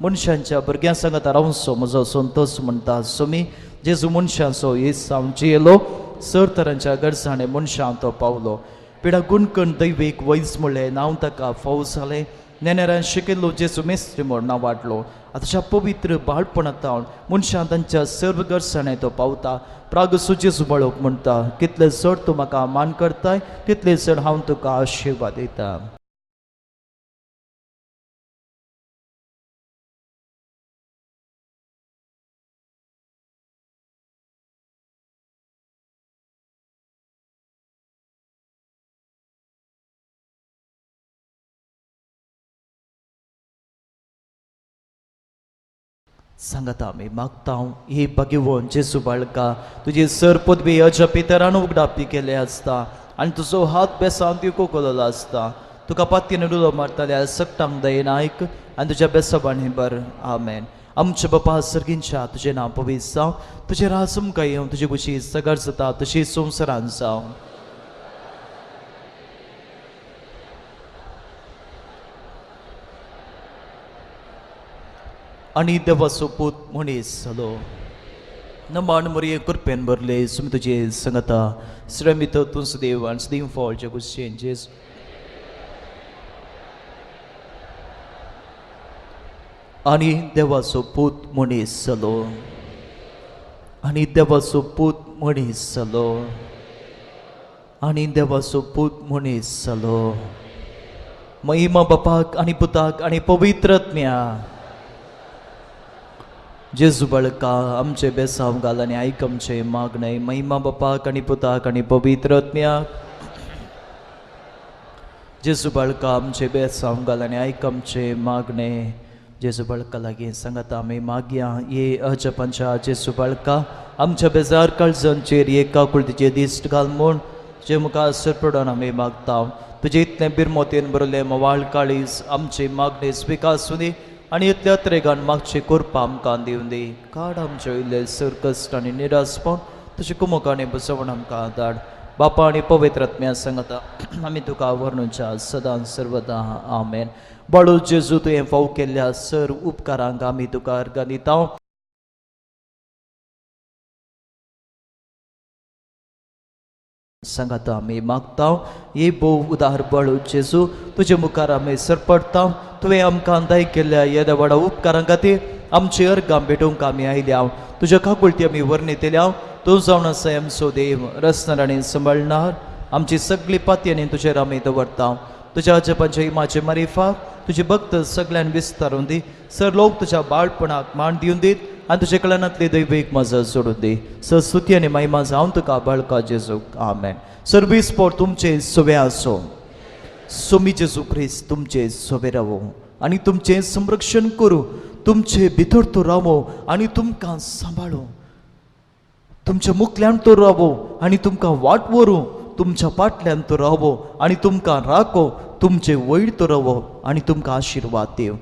मनशांच्या भुरग्यां सांगात रावचो म्हजो संतोश म्हणटा. सोमी जेजू मनशांचो येस जावन जियेलो, सर तरांच्या गरजांनी मनशां तो पावलो. पिडा गुणकण दैवीक वैज म्हणलें नांव ताका फाव जालें. नेनेरान शिकिल्लो जेजू मेस्त्री म्हूण नांव वाडलो. आतांच्या पवित्र बाळपणांत मनशां तांच्या सर्व गरजांनी तो पावता. प्रागसू जेजू बाळक म्हणटा, कितले चड तूं म्हाका मान करताय तितले चड हांव तुका आशिर्वाद दिता. सांगाता आमी मागता ही भाग्यवंत जेजू बाळका, तुजी सर पदवी अज्या पितरान उगडापी केले आसता आनी तुजो हात बेसांत कोकललो आसता. तुका पातयेन उलो मारताल्या सगटांक दयेन आयक आनी तुज्या बेसाबांनी बर. आमेन. आमच्या बापा सर्गींच्या, तुजें नांव पवित्र जावं, तुजें राज आमकां येवं, तुजी खुशी सगळ जाता तशी संवसारान जावं. आनी देवाचो पूत मनीस जालो. नमान मरिये कृपेन भरले, सुमी तुजे संगता, श्रमित तूं सदैव आनी सदैव फळ जगुशेन जेजू. आनी देवाचो पूत मनीस जालो. आनी देवाचो पूत मनीस जालो. आनी देवाचो पूत मनीस जालो. महिमा बापाक आनी पुताक आनी पवित्र आत्म्या. जेजू बाळका, आमचे बेसांव घाल आनी आयक आमचें मागणें. महिमा बापाक आनी पुताक आनी पवित्र आत्म्याक. जेजू बाळका, आमचे बेसांव घाल आनी आयक आमचें मागणें. जेजू बाळका लागीं सांगाता आमी मागया. ये अजपांच्या जेजू बाळका, आमच्या बेजार काळजांचेर एक काकुळतीचे दिश्ट घाल म्हूण तुजे मुखार सरपडून आमी मागता. तुजे इतलें बिरमोतेन बरयलें म्होवाळ काळीज आमचे मागणे स्विकासूं दी आनी इतल्या त्रेगान मागचे करपा आमकां दिवन दी. काड आमचे वयले सर कश्ट आनी निरासपण, तुजे कुमोक आनी बसवण आमकां धाड. बापा आनी पवित्र आत्म्या सांगता आमी तुका वर्णुच्या सदां सर्वदा. आमेन. बाळू जेजू, तुवें फाव केल्ल्या सर उपकारांक आमी तुका अर्गां दिता. सांगाता आमी मागता. हे भोव उदार बाळू जेजू, तुजे मुखार आमी सरपडटा. तुवें आमकां दाय केल्ल्या येद्या व्हडा उपकारां खातीर आमची अर्गां भेटोवंक आमी आयल्या. तुज्या काकुळटी आमी वर्णितल्या. तूं जावन आसा आमचो देव, रचणार आनी सांबाळणार. आमची सगळी पातयांनी तुजेर आमी दवरता. तुज्या अजपांच्या इमाचे मारिफा तुजी भक्त सगळ्यान विस्तारून दी. सर लोक तुज्या बाळपणाक मान दिवन दीत आनी तुजे कल्याणांतली दैवीक मजा सोडून दी. सर स्तुती आनी महिमा जावन तुका बाळका जेजूक. आमेन. सर्वीस पोर तुमचे सोवे आसो. सोमी जेजू क्रिस्त तुमचे सोवे रावो आनी तुमचें संरक्षण करूं. तुमचे भितर तो रावो आनी तुमकां सांबाळू. तुमच्या मुखल्यान तो रावो आनी तुमकां वाट व्हरूं. तुमच्या फाटल्यान तो रावो आनी तुमकां राखो. तुमचे वयर तो रावो आनी तुमकां आशिर्वाद दिवं.